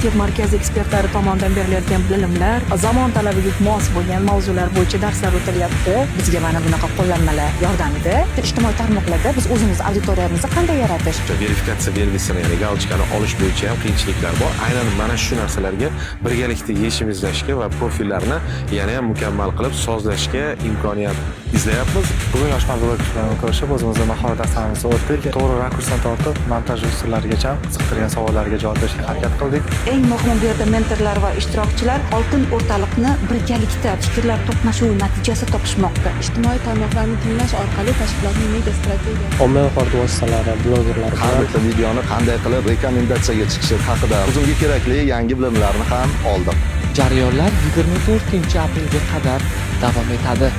Kreativ markaz ekspertlari tomonidan berilayotgan bilimlar, zamon talabiga mos bo'lgan mavzular bo'yicha darslar o'tilyapti. Bizga mana bunaqa qo'llanmalar yordamida ijtimoiy tarmoqlarda biz o'zimiz auditoriyamizni qanday yaratish Verifikatsiya belgisini, ya'ni галочка ni olish bo'yicha ham qiyinchiliklar bor. Aynan mana shu narsalarga birgalikda yechim izlashga va profillarni yana ham mukammal qilib sozlashga imkoniyat izlayapmiz. Bugun Yoshlar bloger bilan ko'rishib, o'zimizni mahorat darslarimizni o'tdik. To'g'ri rakursdan tortib, montaj usullarigacha qiziqtirgan savollarga javob berishga harakat qildik. Eng muhimi, bu yerda mentorlar va ishtirokchilar oltin o'rtaliqni birgalikda fikrlar to'qnashuvi natijasida topishmoqda. Ijtimoiy tarmoqlarni tinglash orqali tashkilotning media strategiyasi Ommaviy axborot vositalari, blogerlar Har bilan bitta videoni qanday qilib rekomendatsiyaga chiqishi haqida o'zimga kerakli yangi bilimlarni ham oldim. Jarayonlar 24 aprelga qadar davom etadi.